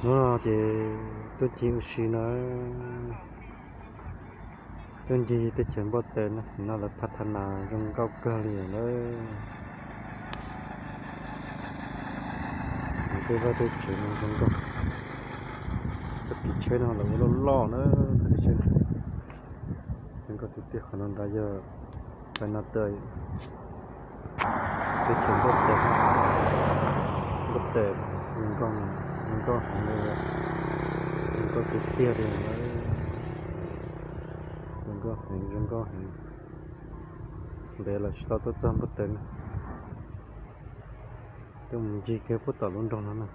Hnub no ces tuaj ncig ua si na, tuaj ncig teb chaws npoj tes na, no lawv phaj tha nas zoo nkauj kawg li lawm. Tej vaj tej tsev no zoo nkauj. Txoj kev tsheb no lawv ua loj loj na, txoj kev tsheb no zoo nkauj tiag tiag. Qhov no nrad yog pais no tas teb chaws npoj tes, npoj tes zoo nkauj, zoo nkauj heev li, zoo nkauj tiag tiag li. Zoo nkauj heev, zoo nkauj heev. Ntev lawm tsis tau tuaj txog npoj tes na, tuaj mus ncig kiag puag tom lub nroog no na.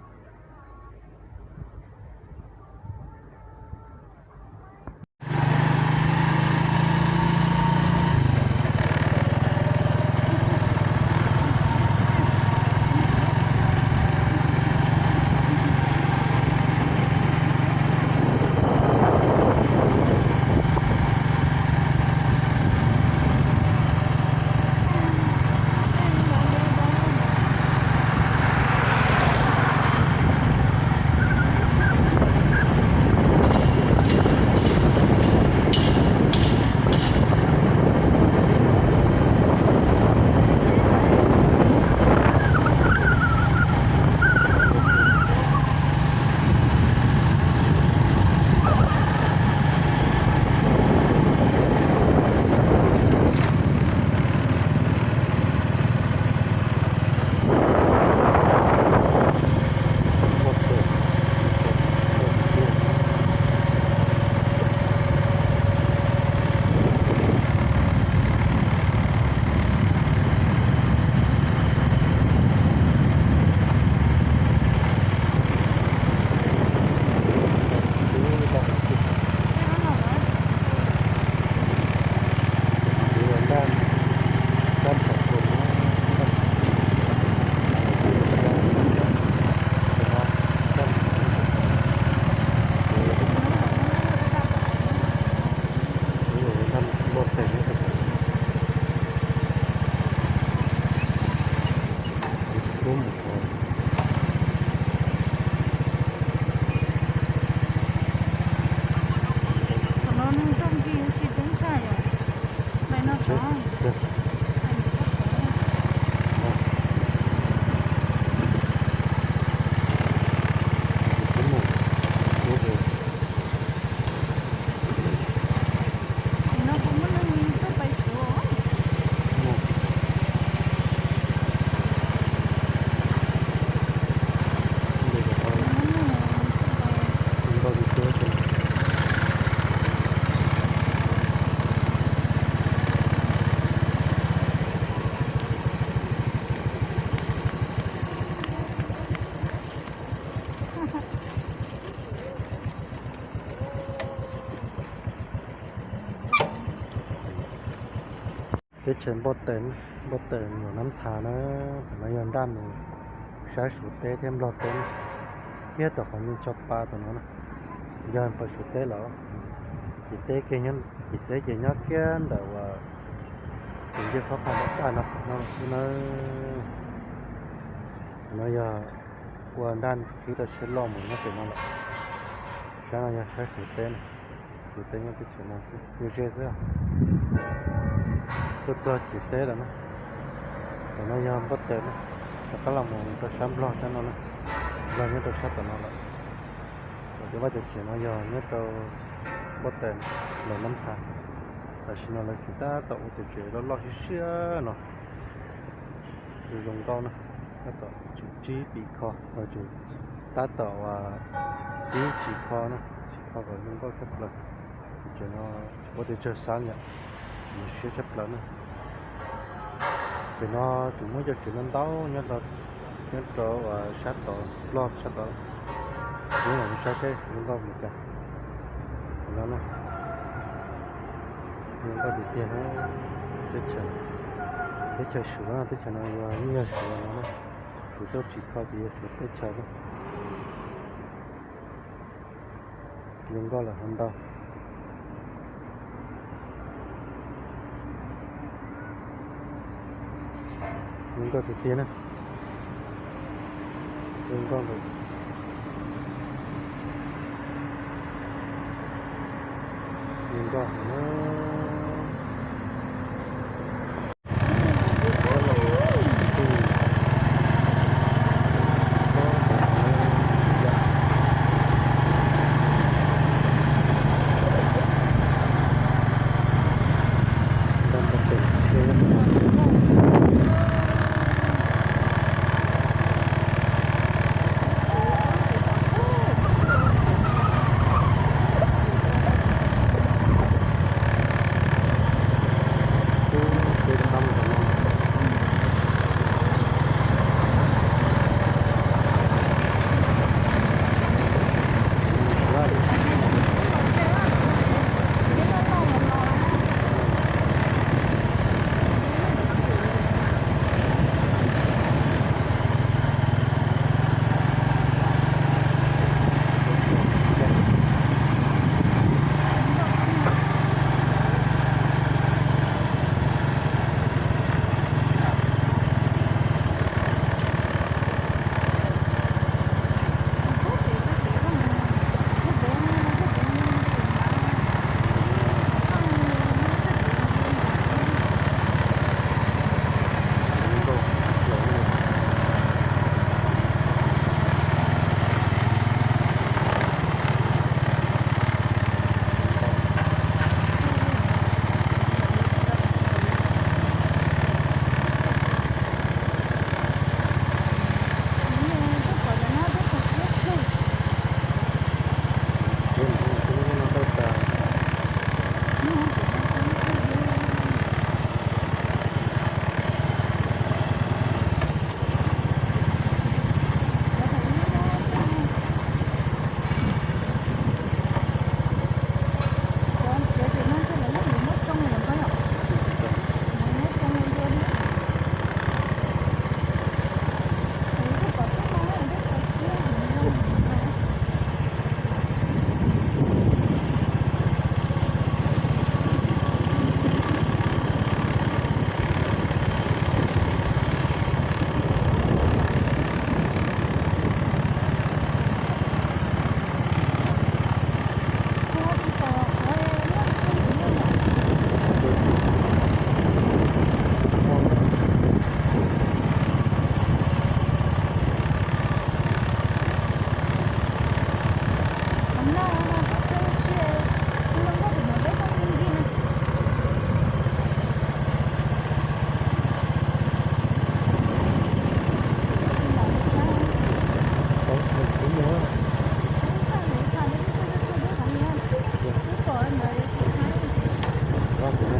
Teb chaws npoj tes, npoj tes Nplog Nab Thas na, tam no yog nraj mus saib Suav teb thiab Nplog teb na. Thiab tom qhov nws tso pa tom no na, yog pais Suav teb lawm. Ces teb kiag, ces teb ces nyob kiag ntawm uas tus ncej qhov qab npab daj no no xwb na. Tam no yog ua nraj khwb rau tsheb loj mus nyob pem no lawm. Sab no yog sab Suav teb na. Suav teb nyob teb chaws no xwb, yus ze xwb. Tuaj txog ciam teb lawm na. Tam no yog npoj tes na, rov qab los mus rau sab Nplog sab no na. Nplog nyob rau sab tom no lawm. Cov vaj cov tsev no yog nyob rau npoj tes Nplog Nab Thas. Tam sim no lawv tseem tab tom ua cov tsev loj loj siab siab no. Zoo nkauj na, tab tom tsum tsib pim kho, tsum tab tom ua tib tsim kho na, tsim kho kom zoo nkauj tshaj plaws. Ces no tsis paub tias tsawg xab yom, nws siab tshaj plaws na. Ces no tseem muaj cov tsev ntau ntau nyob rau, nyob rau uas sab tod, Nplog sab tod, nyob los saib seb zoo nkauj li cas. No na, zoo nkauj tiag tiag na, teb chaws, teb chaws Suav, teb chaws no yog, yog Suav no na, Suav tuaj tsim kho ces yog Suav teb chaws na. Zoo nkauj lawm hov ntau. Zoo nkauj tiag tiag na. Zoo nkauj ntawm Loj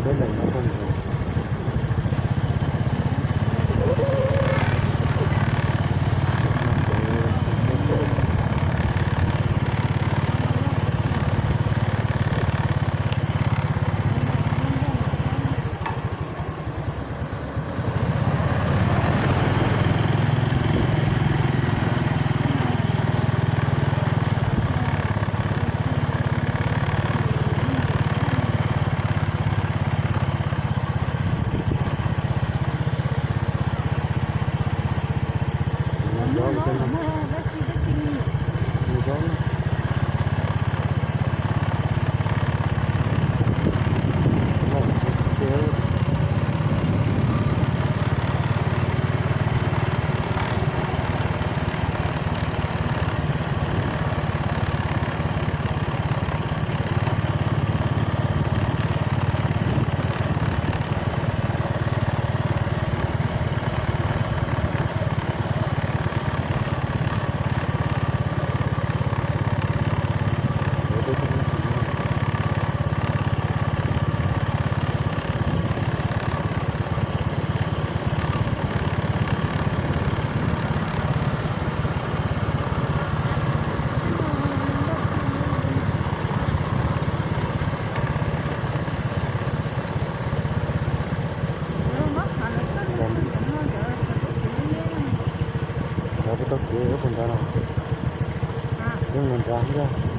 heev na. Lawv puas tau kev puas nrad no? Yeej mus nrad thiab.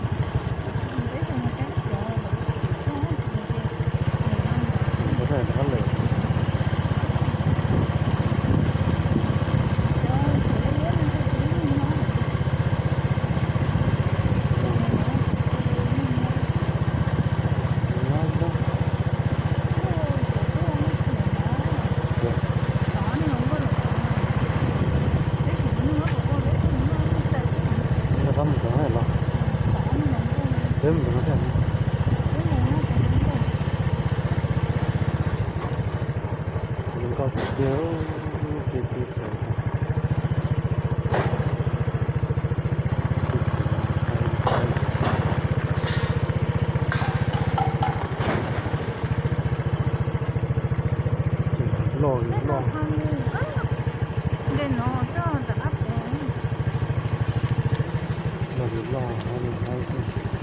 Mus ntawd los, peb mus ntawd no thiab. Nkauj tiag tiag, tiag tiag. Loj loj. Ntawm no xwb, ntawm qab pem. Loj li loj, loj li loj xwb.